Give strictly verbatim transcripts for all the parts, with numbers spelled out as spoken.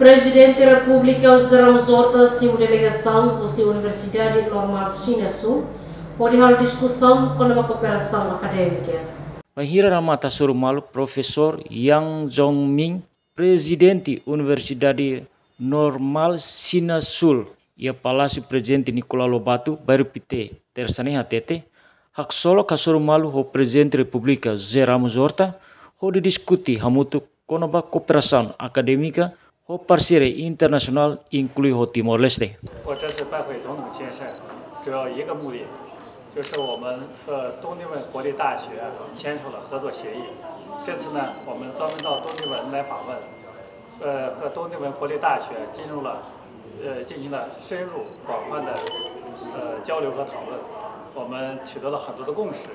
Prezidente Repúblika José Ramos Horta simu delegasaun husi Universidade Normál Xina Súl hodi halo diskusaun kona-ba kooperasaun akadémika. Bainhira remata hasoru malu, Profesór Yang Zhongming, Prezidente Universidade Normál Xina Súl, iha Palásiu Prezidente Nicolau Lobato, Bairru Pité, Tersa ne'e hatete, haksolok hasoru malu ho Prezidente Repúblika José Ramos Horta hodi diskute hamutuk kona-ba kooperasaun akadémika ho parseria internasionál, inklui ho Timor-Leste. 我这次拜会总统先生，主要一个目的，就是我们和东帝汶国立大学签署了合作协议。这次呢，我们专门到东帝汶来访问，呃，和东帝汶国立大学进入了，呃，进行了深入广泛的，呃，交流和讨论。我们取得了很多的共识，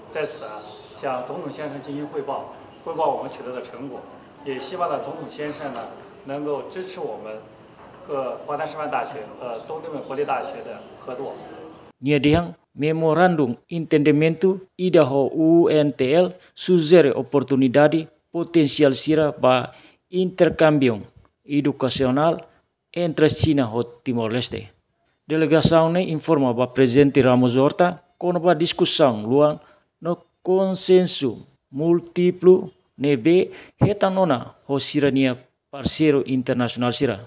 在此啊，向总统先生进行汇报，汇报我们取得的成果。 也希望呢，总统先生呢能够支持我们和华南师范大学、呃东帝汶国立大学的合作。 Nia dehan memorandum entendimentu ida ho U N T L sujere oportunidade potensiál sira ba interkámbiu edukasionál entre Xina ho Timor-Leste. Delegasaun ne'e informa ba Prezidente Ramos Horta kona-ba diskusaun luan no konsensu múltiplu ne'ebé hetan ona ho sira-nia parseiru internasionál sira.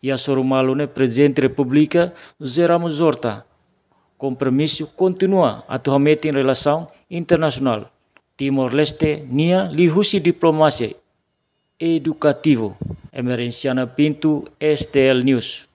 Iha hasoru malu ne'e, Prezidente Repúblika José Ramos Horta kompromisu kontinua atu hametin relasaun internasionál Timor-Leste nian liuhusi diplomasia edukativu. Emerenciana Pinto, S T L News.